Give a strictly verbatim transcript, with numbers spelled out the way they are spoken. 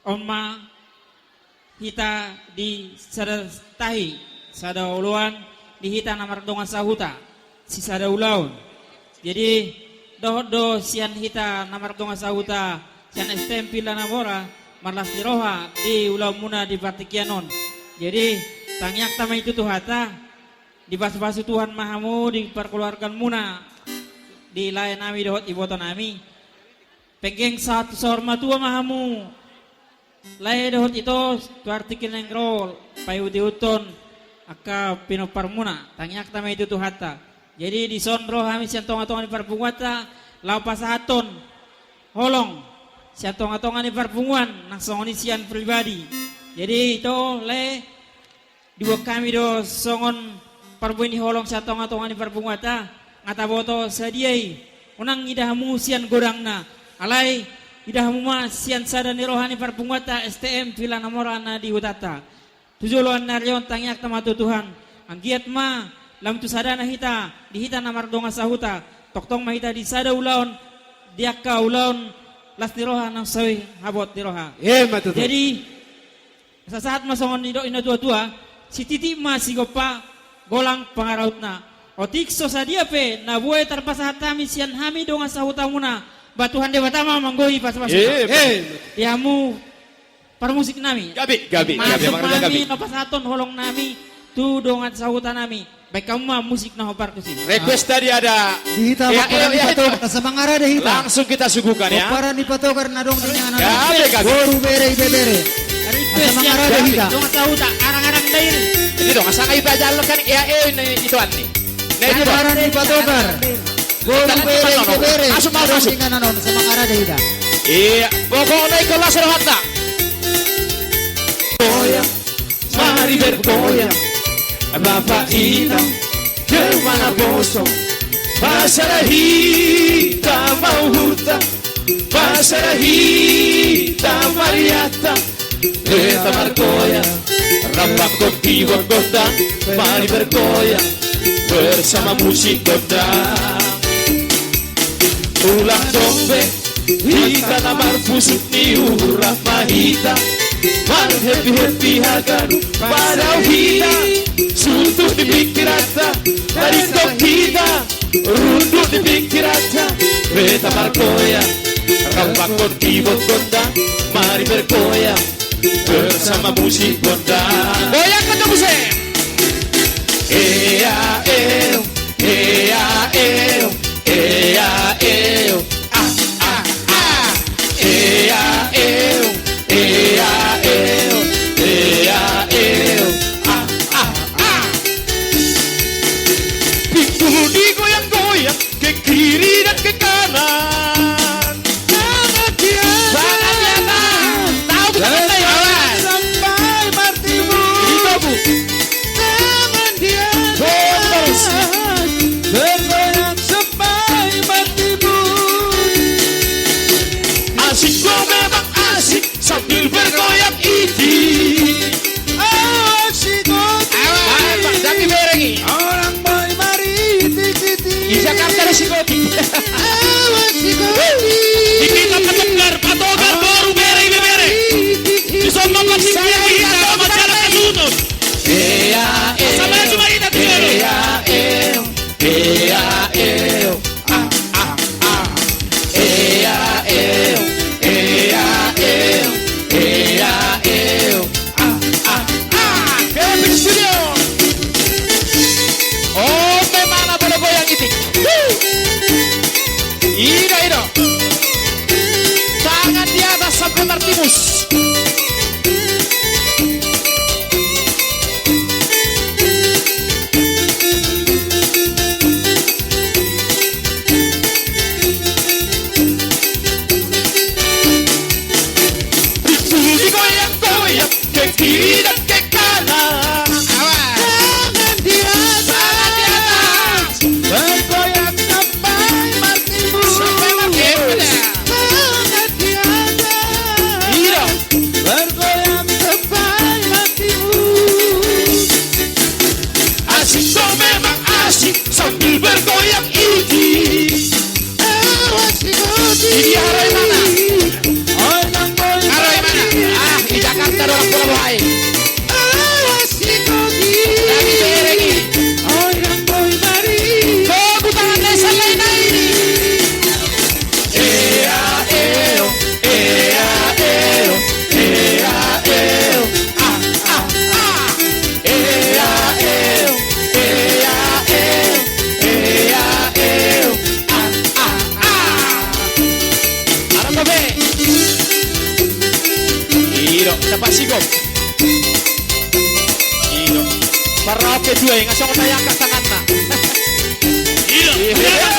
On ma hita di sada tahi, sada oloan di hita na mardongan sahuta, sisada ulaon. Jadi, dohot do sian hita na mardongan sahuta, sian S T M Villa Namora, marlas ni roha di ulaonmuna di partingkian on. Jadi, tangiangta ma i tu Tuhanta, dipasupasu Tuhan ma hamu di parkeluargaanmuna, di laenami dohot ibotonami. Penggeng sahat tu saur matua ma hamu. Lae dohot ito, tu partingkian na naeng ro, paihuthon angka pinomparmuna, tangiangta ma i tu Tuhanta. Jadi, dison ro hami sian tongatonga ni parpunguanta, laho pasahathon holong sian tongatonga ni parpunguan, nang songon i sian pribadi. Jadi, ito, lae, diboan hami do songon parbue ni holong sian tongatonga ni parpunguanta, nga taboto sadia i, unang ida hamu sian godangna, alai ida hamu ma sian sada ni roha ni parpunguanta S T M Villa Namora na di hutanta. Tu joloan ni ari on tangiangta ma tu Tuhan, anggiat ma lam tu sadana hita, di hita na mardongan sahuta, tongtong ma hita di sada ulaon, di angka ulaon las ni roha nang sai habot ni roha. Emma tutu. Jadi, sahat ma songon nidok ni natuatua, sititi ma sigompa, golang pangarahutna. Otik so sadia pe na boi tarpasahat hami sian hami dongan sahutamuna, ba Tuhan Debata ma manggohi pasupasu. Emma. Di hamu parmusiknami. Gabe, gabe, gabe. Masuk ma hami, gabe, na pasahathon holongnami tu dongan sahutanami. Baen hamu ma musik na hombar tusi. Request tadi ada. Di hita, ya, pomparan ni patogar, asa mangarade hita. Langsung kita suguhkan, ya. Pomparan ni patogar na adong di inganan. Gabe, gabe. Boru, bere, ibebere. Request, asa mangarade hita. Dongan sahuta, arang-arang dairi. Ini dong, asa ngai pajalkan, ya, eh, ini, itu, Anni. Nah, itu, Bang. Pomparan ni patogar. Boru, bere, ibebere. Masuk, masuk, masuk. Adong di inganan on, asa mangarade hita. Iya, pokokna ingkon las rohanta. Goyang, mari bergoyang, bapak inang, kemana bosong, pasada hita mauhutang, pasada hita mariatta, hita margoyang, rampak kopi gondang, mari bergoyang, bersama musik gondang. Ulang dombe, hita na marpusuk ni uhur, ma hita marhappy-happy haganup, padao hita, suntuk di pingkiranta, tadingkop hita, runduk di pingkiranta, hita margoyang, rampak kopi gondang, mari bergoyang, bersama musik gondang. Goyang ke tubuh, se. Ea, eo, ea, eo, ea, eo, ah, ah, ah. Ea, eo, ea, eo, ea, eo, ah, ah, ah. Pinggul digoyang-goyang, ke kiri dan ke kanan. Tangan di atas. Tangan di atas. Tahu kita kata ya, kawan. Sampai martimbun. Itu, Bu. Tangan di atas. Terus. Bergoyang sampai martimbun. Asik, kau memang asik. Sambil bergoyang itik. Awas si Kotik. Awas, Pak, tapi bereng i. Orang boi maritik-itik. Di Jakarta ada si Kotik. Awas si Kotik. Di kita patogar, patogar, boru, bere, ibebere. Di sono pasti saya kita sama jalan ke sunut. Ea, eo. Sama cuma kita tiga. Ea, eo. Ea, eo, ah, ah, ah. Ea, eo, ea, eo, ea, eo, ah, ah, ah. Keping Studio. Oh, memang apa lo goyang itik? Wuh. Ida, ida. Tangan di atas sampai martimus. Digoyang-goyang, ke kiri dan ke kanan. Awas. Tangan di atas. Tangan di atas. Bergoyang sampai martimus. Sampai martimus, ya. Tangan di atas. Iya. Bergoyang sampai martimus. Asik, kau memang asik sambil bergoyang itik. Awas si Kotik. Ini arah mana? Orang boi. Arah mana? Dapat sigop. Ido. Parau ketua, ngasong tayangka tanganna. Ido. Ido.